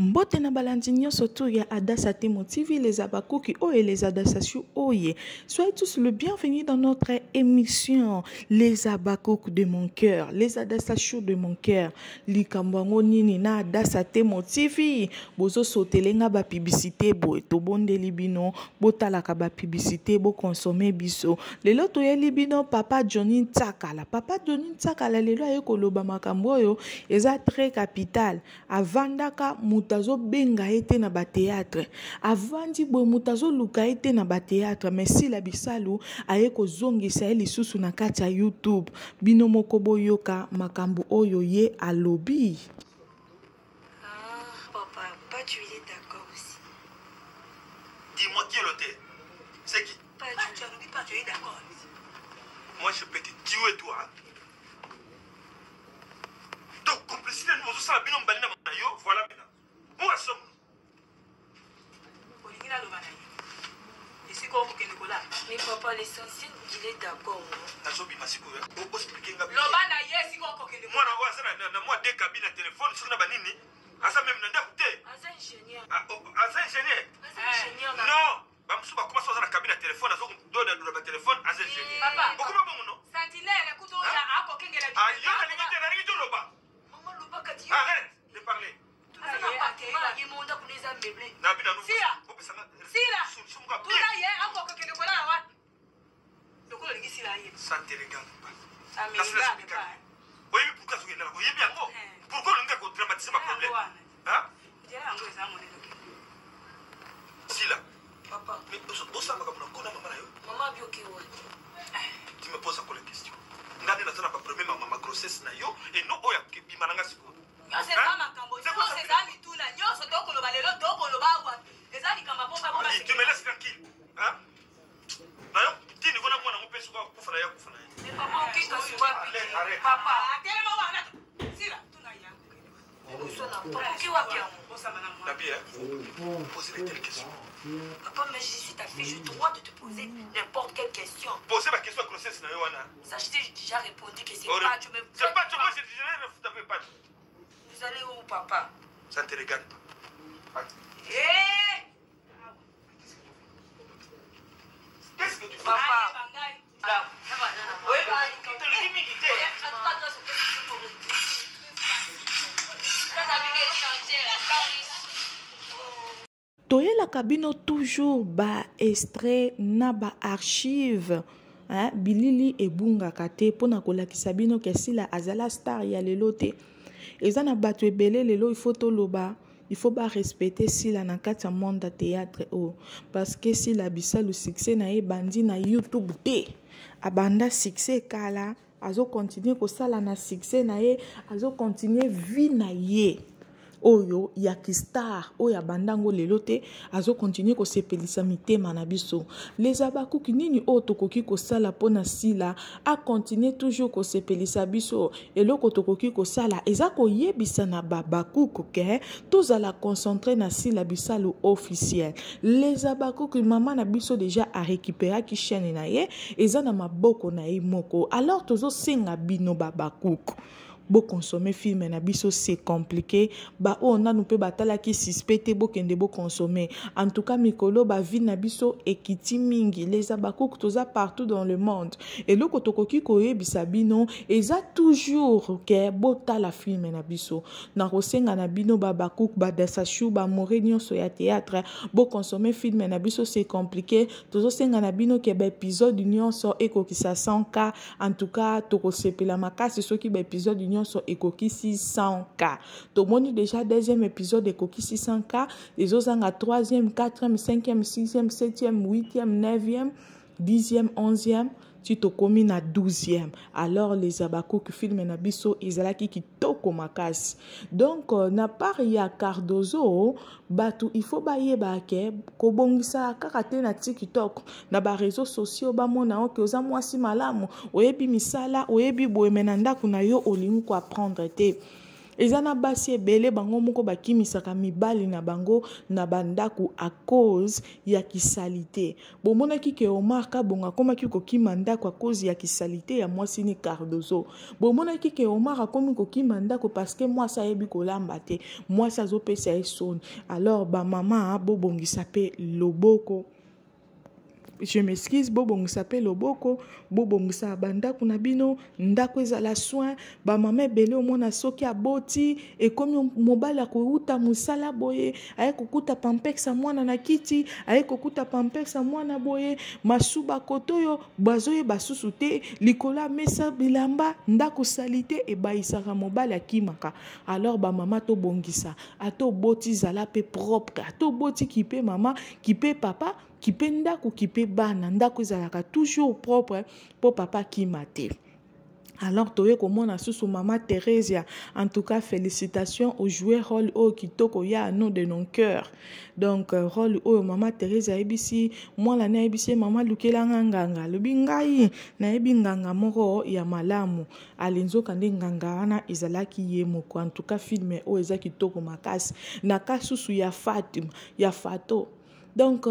Mbote na balandi nyonso tour ya Adassa Temo TV, les Abakuki oye, les Adassachou oye. Soyez tous le bienvenu dans notre émission, les Abakuki de mon cœur, les Adassachou de mon cœur. Likambo yango nini na Adassa Temo TV, bozo sotele nga ba publicité boye, tobondeli bino, botalaka ba publicité, bo consommer biso. Lelo toyeli bino papa Johnny Ntsakala. Papa Johnny Ntsakala lelo aye koloba makambo oyo eza très capital. Avandaka moto azobenga ye te na ba théâtre, avandi boye moto azoluka ye te na ba théâtre, mais Sila Bisalu aye kozongisa ye lisusu na kati ya YouTube. Bino moko boyoka makambo oyo ye alobi. Ah, papa, pas tu es d'accord aussi. Dis-moi qui est l'auteur. C'est qui? Pas tu, tu as pas tu es d'accord. Moi je peux te tuer toi. Hein? Donc complicité nous bozosala bino mibale na na yo, voilà maintenant. Où sommes-nous? Olingi naloba na ye esika okokende kolala. Mais papa, l'essentiel qu'il est d'accord. Nazobima sikoyo, oexplike nga. Loba na ye esika okokende. Mwana oyo aza na mwa de cabine ya telefone soki na banini, aza meme na ndako te. Aza ingénieur. Aza ingénieur. Aza ingénieur. Non. Bamosusu bakoma so aza na cabine ya telefone, azododa ba telefone, aza ingénieur. Papa. Bokoma bongo no? Sentinelle kutu oyo akokengela. Yo nalingi te, nalingi toloba. Maman loba kati. Arrête de parler. Aza na appartement ye moko ndako eza meublé. Na bino nu. Sila. Bopesanga. Sila. Sumuka. Tuna ye akokokende kolala wapi? Lokola olingi Sila ye. Ça te regarde pas. Ça me regarde pas. Oyebi pourquoi azokende na oyebi yango? Pourquoi olingi ko dramatiser ma problème? Hein? Nzela yango eza monene okende. Sila. Papa. Mais osala makambo na kona mama na yo. Mama bioki wapi? Tu me poses encore la question. Nga nde naza na ba premier mama grossesse na yo et non oyo akebima na nga sikoyo. Nyonso eza makambo, nyonso eza mituna, nyonso tokoloba lelo tokoloba awa. Eza likambo po papa. Tu me laisses tranquille. Hein? Na yo tini kona mwana ngo pe soka kufa na ya kufa na ye. Mais papa okeka wapi? Arrête. Papa, atelema wana. Sila, tuna yango. Papa wapi yango? Nabi, hein? Poser les telles questions. Papa, mais je suis ta fille, j'ai le droit de te poser n'importe quelle question. Poser ma question à grossesse, na yo wana. Ça, je t'ai déjà répondu que c'est pas tu me. C'est pas tu, moi je n'ai rien pas. Vous allez où, papa? Ça ne te regarde pas. Eh! Qu'est-ce que tu fais? Papa. Toyelaka bino toujours ba extrait na ba archive, hein, bilili ebungaka te mpona kolakisa bino ke Sila azala star ya lelo te. Eza na bato ebele lelo, il faut toloba, il faut ba respecter Sila na kati ya monde ya théâtre oyo, parce que Sila Bisalu succès na ye bandi na YouTube te, abanda succès kala, azo continuer kosala na succès na ye, azo continuer vie na ye oyo ya kistar oyo abandango lelo te, azo continuer kosepelisa mitema na biso. Les Abakuki nini oyo tokoki kosala mpona Sila a continuer toujours kosepelisa biso? Eloko tokoki kosala eza koyebisa na babakuku ke tozala concentré na Sila Bisalu officiel. Les Abakuki mama na biso déjà a récupéraki chaîne na ye, eza na maboko na ye moko. Alors tozosenga bino babakuku bokonsome film na biso, c'est compliqué. Ba oyo nanu mpe batalaki suspect te, bokende bokonsome. En tout cas mikolo ba vie na biso ekiti mingi. Les Abakuku toza partout dans le monde. Eloko tokoki koyebisa bino eza toujours ke botala film na biso. Na kosenga na bino ba Abakuku, ba Dasachou, ba Moré nyonso ya théâtre, bokonsome film na biso, c'est compliqué. Tozosenga na bino ke ba épisode nyonso ekokisa 100K. En tout cas tokosepela makasi soki ba épisode nyonso ekokisi 100K. Tomoni déjà deuxième épisode ekokisi 100K, ezozanga 3e, 4e, 5e, 6e, 7e, 8e, 9e, 10e, 11e, ti tokomi na 12e. Alors les Abakuki film na biso ezalaki kitoko makasi. Donc na part ya Cardozo, bato il faut bayeba ke kobongisa kaka te na TikTok, na ba réseaux sociaux bamona oke oza mwasi malamu, oyebi misala, oyebi boye, me na ndako na yo olingi ko apprendre te. Eza na basi ebele bango moko bakimisaka mibali na bango na bandako à cause ya kisalite. Bomonaki ke Omar Kabongo akomaki kokima ndako à cause ya kisalite ya mwasi ni Cardozo. Bomonaki ke Omar akomi kokima ndako parce que mwasi ayebi kolamba te, mwasi azopesa ye soni. Alors ba mama bobongisa pe loboko. Je m'excuse, bobongisa pe loboko, bobongisa bandako na bino, ndako ezala soin. Bamama ebele omona soki aboti ekomi mobali akouta mosala boye, aye kokuta pampex ya mwana na kiti, aye kokuta pampex ya mwana boye, masuba kotoyo bazoyeba susu te, likolo ya mesa bilamba, ndako salite ebayisaka mobali akimaka. Alors bamama tobongisa, ata oboti zala pe propre, ata oboti kipe mama, kipe papa, kipe ndako, kipe bana, ndako ezalaka toujours propre po papa akima te. Alors toye komona susu mama Theresia, en tout cas félicitations au jouer rôle oyo kitoko ya nous de nos cœurs. Donc rôle oyo mama Theresia ayebisi mwana na ayebisi mama lukelanga nganga, alobi ngai nayebi nganga moko ya malamu, alinzoka nde nganga wana ezalaki ye moko. En tout cas film oyo eza kitoko makasi. Na ka susu ya Fatima, ya Fato. Donc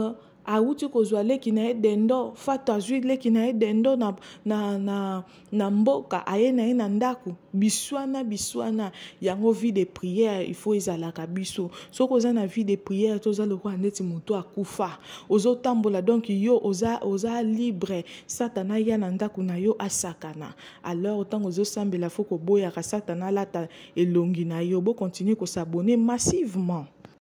awuti kozwa leki na ye dendo, Fato azwi leki na ye dendo na, na, na, na mboka, aye na ye na ndako, biswana biswana. Yango vie de prière il faut ezalaka biso. Soki oza na vie de prière toza lokola neti moto akufa, ozotambola donc yo oza, oza libre, Satana ya na ndako na yo asakana. Alors ntango ozosambela faut koboyaka Satana alata elongi na yo. Bo continuer ko s'abonner massivement.